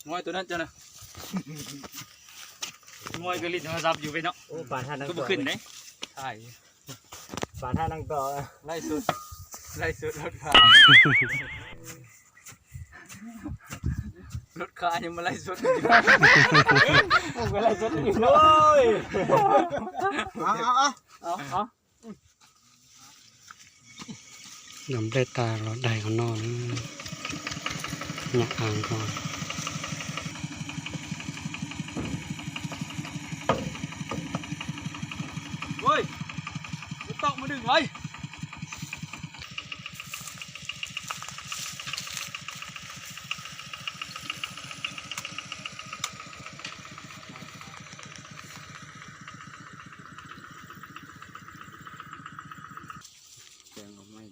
ງອຍໂຕນັ້ນເຈົ້ານະ ງອຍກໍຫຼິ້ນໂທລະສັບຢູ່ເວີຍເນາະ. ໂອ້ ປານທ່ານນັ່ງ ຄືບໍ່ຂຶ້ນເດ້ ຖ່າຍ ປານທ່ານນັ່ງຕໍ່ ໄລສົດ ໄລສົດລົດຄາ ລົດຄາຍັງມາໄລສົດຢູ່ ໂອ້ ກໍໄລສົດຢູ່ ໂອ້ຍ ເອົາ ເອົາ ເອົາ ເອົາ ເອົາ. ນຳໄດ້ຕາລອດໄດ້ເຂົານອນ ຍັກອ່າງກ່ອນ. ໂອ້ຍ ບໍ່ຕ້ອງມາດຶງໄວ້. ແກງເອົາໄມ້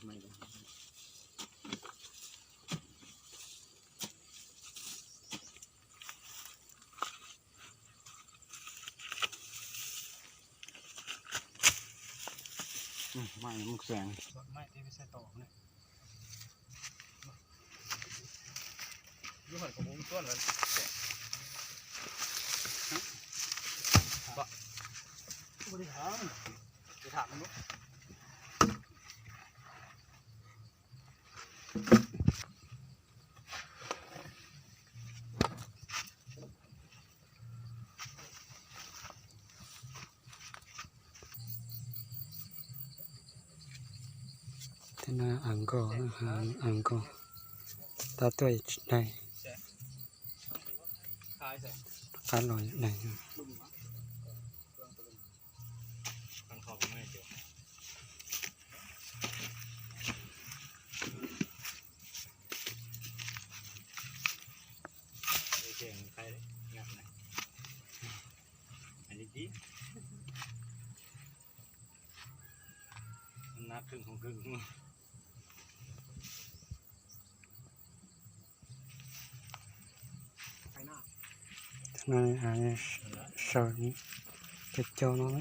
ໄມ້ ອືມ ໄມ້ມັນແຂງ ໄມ້ທີ່ໄປໃສ່ຕອກນີ້ ຢູ່ຫັ້ນກໍບໍ່ມີສ່ວນແລ້ວ ບໍ່ ບໍ່ໄດ້ຖາມ ໄປຖາມມັນດູ. ທະນາອັງກໍ ອາຫານອັງກໍ ຕາຕ້ວຍໄດ້ ອາລ້ອຍໄດ້. ອັນນີ້ດີ ມັນໜັກເຄິ່ງຂອງເຄິ່ງ. ທະນາຍອາຍສອນເຈັບເຈົ້ານ້ອຍ.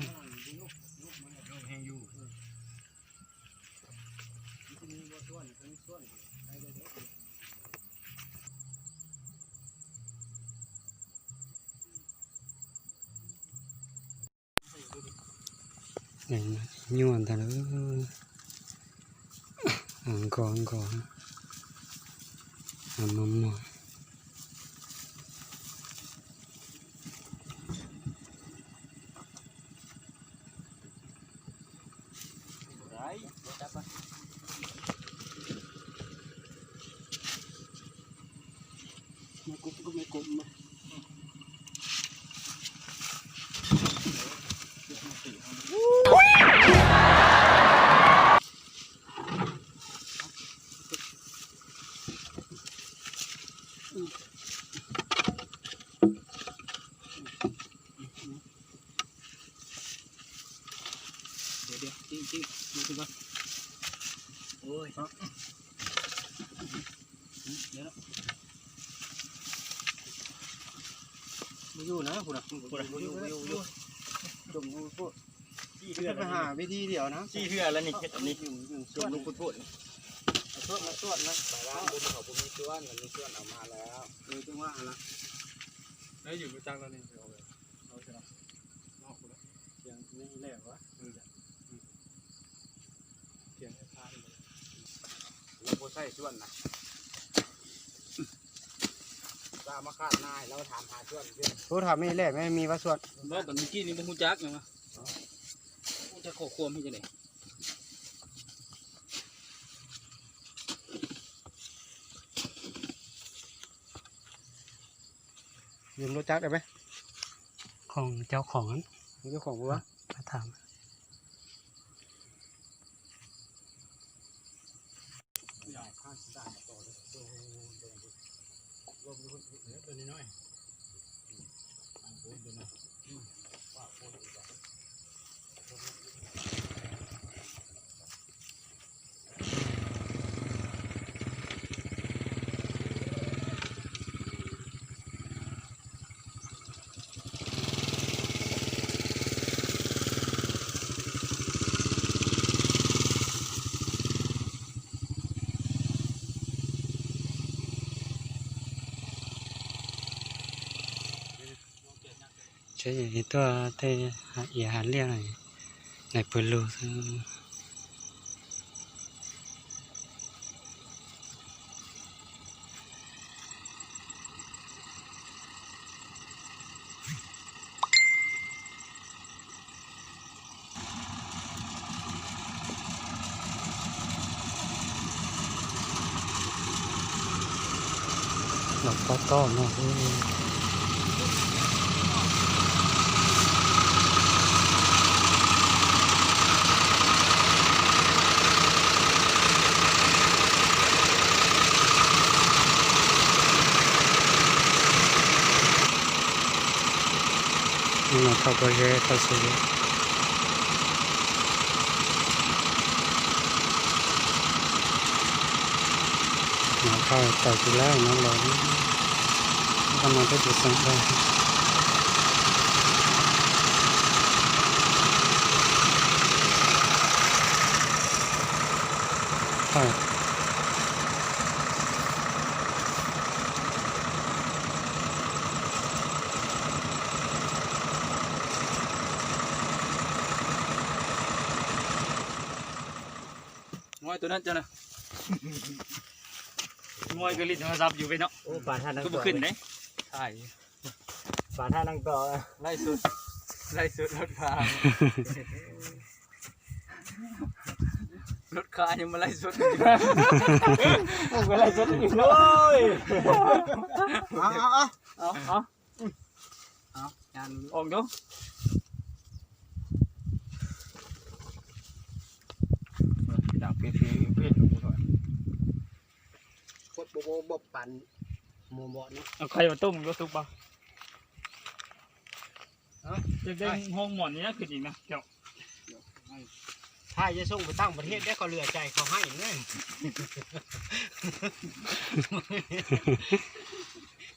ນີ້ນະ ຍ້ອນແຕ່ລະ ອັງກໍ ອັງກໍ ອາມາ ໄດ້ ໄດ້ປະ ໄມ້ກົບ ໄມ້ກົບ ໄມ້ກົບ. ດຽວໆ ຕິງໆ ລຸກຂຶ້ນກ່ອນ ໂອ້ຍ ເນາະ ບໍ່ຢູ່ນະ ພຸ້ນນະ ພຸ້ນນະ ບໍ່ຢູ່ ບໍ່ຢູ່ ບໍ່ຢູ່ ຈົມລົງໂພດ ສີ່ເທື່ອ ໄປຫາວິທີດຽວນະ ສີ່ເທື່ອແລ້ວນີ້ ເຮັດອັນນີ້ ຈົມລົງໂພດໆ ເອົາສ່ວນມາສ່ວນນະ ບາງຄົນເຂົາບໍ່ມີສ່ວນ ມັນມີສ່ວນເອົາມາແລ້ວ ເອີ ຈັ່ງວ່າຫັ້ນລະ ໄດ້ຢູ່ຮູ້ຈັກແລ້ວນີ້ ເອົາເລີຍ ເອົາຊະນະ ນອກພຸ້ນລະ ສຽງນີ້ແຫຼະວະ ເອີ ສຽງໄຟຟ້ານີ້ ລາວບໍ່ໃຊ້ສ່ວນນະ ລາວມາຄາດນາ ລາວຖາມຫາສ່ວນ ໂທຖາມແມ່ແຫຼະ ແມ່ມີວ່າສ່ວນ ເວົ້າກັນມື້ກີ້ນີ້ບໍ່ຮູ້ຈັກຫຍັງວະ ຮູ້ຈັກຂໍ້ຄວາມເຮັດຈັ່ງໃດ ຢືມລົດຈັກໄດ້ໄໝ? ຂອງເຈົ້າຂອງຫັ້ນ ຂອງເຈົ້າຂອງບໍ່ວະ? ມາຖາມ. ໃຊ້ຕົວແຕ່ຫາເອຍຫາລ້ຽງໃນເປີໂລ. ເຮົາກໍຕໍ່ເນາະ ນີ້ເນາະ ເຂົາກໍແຍກເຂົ້າສູ່ ມາເຂົ້າໄປທີ່ແລ້ວເນາະ ລອນີ້ ກໍມາໄດ້ທີ່ສັງໄດ້ ເຂົ້າ ງອຍຕົວນັ້ນເຈົ້ານະ ງອຍກໍຫຼິ້ນໂທລະສັບຢູ່ເວີຍເນາະ. ໂອ້ ປານທ່ານ ຄືບໍ່ຂຶ້ນເດ້ ຖ່າຍ ປານທ່ານນັ່ງຕໍ່ ໄລສົດ ໄລສົດລົດຄາ ລົດຄາຍັງມາໄລສົດ ມາໄລສົດຢູ່ ໂອ້ຍ ເອົາ ເອົາ ເອົາ ເອົາ ເອົາ ເອົາ ອອກດູ ດັງເປະໆ ເປະ ຄົດບໍ່ ບໍ່ ບໍ່ປານໝໍບອດເນາະ. ເອົາໄຂ່ມາຕົ້ມ ມັນກໍສຸກບໍ່? ເອົ້າ ຢາກໄດ້ຫ້ອງໝອນນີ້ນະ ຂຶ້ນອີກນະ ເຈົ້າ. ຖ້າຈະສົ່ງໄປຕ່າງປະເທດໄດ້ ເຂົາເຫຼືອໃຈເຂົາໃຫ້ເລີຍ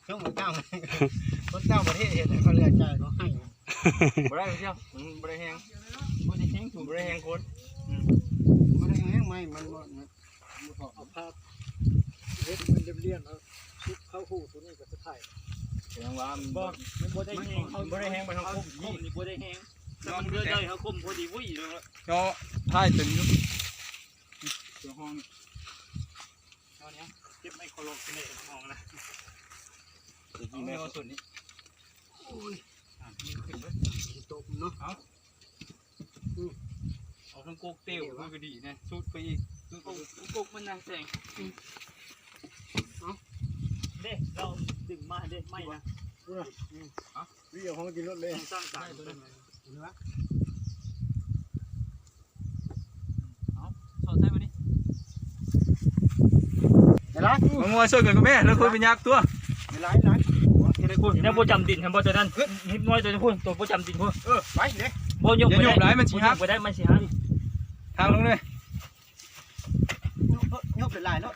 ສົ່ງໄປຕ່າງ ຄົນຕ່າງປະເທດເຮັດໃຫ້ເຂົາເຫຼືອໃຈເຂົາໃຫ້. ບໍ່ໄດ້ເຈົ້າ ມັນບໍ່ໄດ້ແຮງ ບໍ່ໄດ້ແຮງ ບໍ່ໄດ້ແຮງຄົນ ອືມ ບໍ່ໄດ້ແຮງໄມ້ ມັນບໍ່ ເອົາພາບເຮັດມັນລຽບໆ ເອົາຊຸບເຂົ້າຫູຕົວນີ້ກໍສະໄພ. ແສດງວ່າມັນບໍ່ ມັນບໍ່ໄດ້ແຮງ ບໍ່ໄດ້ແຮງປານເຮົາຄົມນີ້ ນີ້ບໍ່ໄດ້ແຮງ ແຕ່ມັນເຫຼືອໄດ້ເຮົາຄົມພໍດີວຸ້ຍເນາະ. ເນາະ ທ້າຍເຕັມຢູ່ ຕົວຫ້ອງນີ້ ເອົານີ້ ເກັບໄມ້ເຂົາລອກຊິໄດ້ຫ້ອງນະ ເອົາແນວສຸດນີ້. ໂອ້ຍ ອ່າ ມີຂຶ້ນເບິດ ຊິຕົກເນາະ ເອົາ. ອືມ ເອົາທັງກົກເຕັ້ວ ມັນກໍດີນະ ສຸດໄປອີກ ສຸດໄປອີກ ກົກມັນນະແສງ. ເອົາ ເດ້ ລອງດຶງມາເດ້ ໄມ້ນະ ພຸ້ນນະ ອືມ ເອົາ ວິເອົາຂອງກິນລົດເລີຍ ສ້າງສານ ເອົາ ສອດໃສ່ບາດນີ້ ໄດ້ລະ ມາມົວຊ່ວຍກັນກໍແມ່ ແລ້ວຄ່ອຍໄປຍາກຕົວະ ໄດ້ຫຼາຍ ໄດ້ຫຼາຍ ເຮັດໃຫ້ຄົນ ຍັງບໍ່ຈຳດິນ ເຫັນບໍ່ ຕົວນັ້ນ ເອີ ໄວ້ ເດ້ ບໍ່ຍົກ ຢ່າຍົກຫຼາຍ ມັນຊິຫັກ ບໍ່ໄດ້ ມັນຊິຫັກ ທາງລົງເລີຍ ຍົກ ຍົກຫຼາຍໆ ໂລດ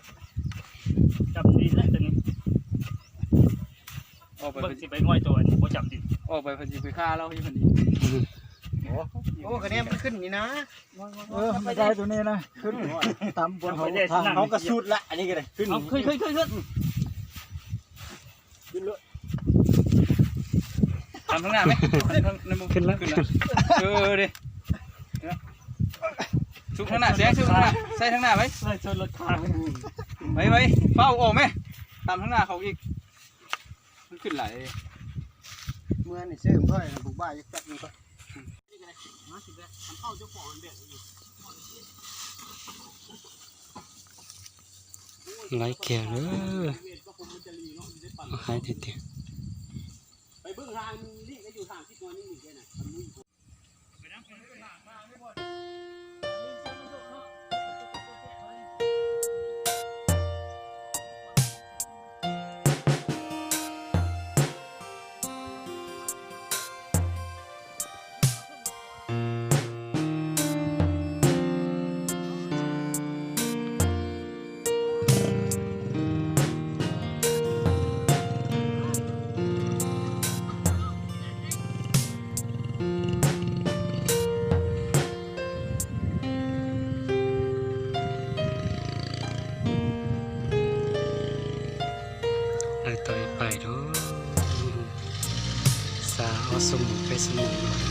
ຈຳດີແຫຼະຕົວນີ້ ອອກໄປ ເບິ່ງຊິໄປງ່ອຍຕົວນີ້ ບໍ່ຈຳດີ ອອກໄປເພິ່ນຊິໄປຂ້າລາວຢູ່ຫັ້ນອີກ. ໂອ້ ໂອ້ ກະແນມມັນຂຶ້ນນີ້ນະ ເອີ ມັນໄດ້ຕົວນີ້ນະ ຂຶ້ນຕາມບນເຮົາ ເຮົາກະສຸດລະ ອັນນີ້ກະໄດ້ ຂຶ້ນ ເອົາ ຂຶ້ນ ຂຶ້ນ ຂຶ້ນ ຂຶ້ນ ຂຶ້ນ ຂຶ້ນໂລດ ຕາມທາງໜ້າໄປ ຂຶ້ນແລ້ວ ຂຶ້ນແລ້ວ ເອີ ເດ້ ສຸກທາງໜ້າ ແຊງສຸກທາງໜ້າ ໃສ່ທາງໜ້າໄປ ໄລ່ຊົນລົດຂ້າງ ໄປ ໄປ ຟ້າວອອກແມ ຕາມທາງໜ້າເຂົາອີກ ມັນຂຶ້ນຫຼາຍ ເມືອນີ້ເສີມເທົ່າໃດ ບຸກບ້າຈັກແປັບໜຶ່ງກ່ອນ. ຫຼາຍແກ້ວເດີ ມາຂາຍແທ້ໆ ໄປເບິ່ງທາງນີ້ກໍຢູ່ທາງທິດໜຶ່ງນີ້ໄດ້ນະ. ເອົາຕໍ່ໄປເດີ ສາວ ສົມ ໄປສົມມຸດເນາະ.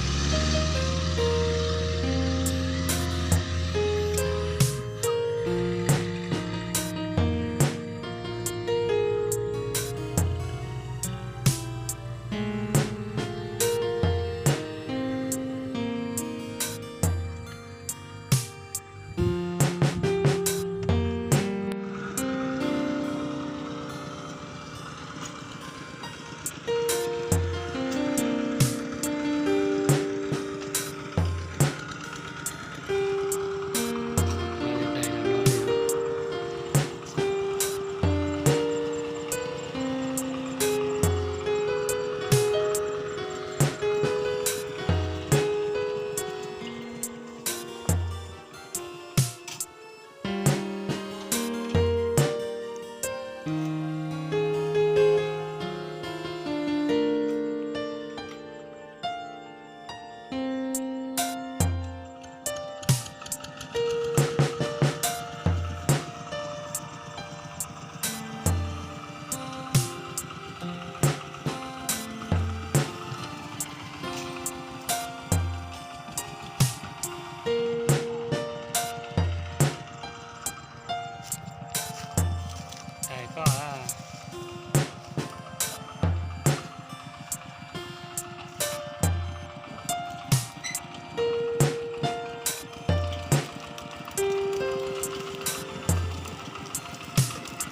ໄປກໍລະ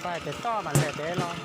ໄປ ໄປຕໍ່ມັນແຫຼະເດ້ເນາະ.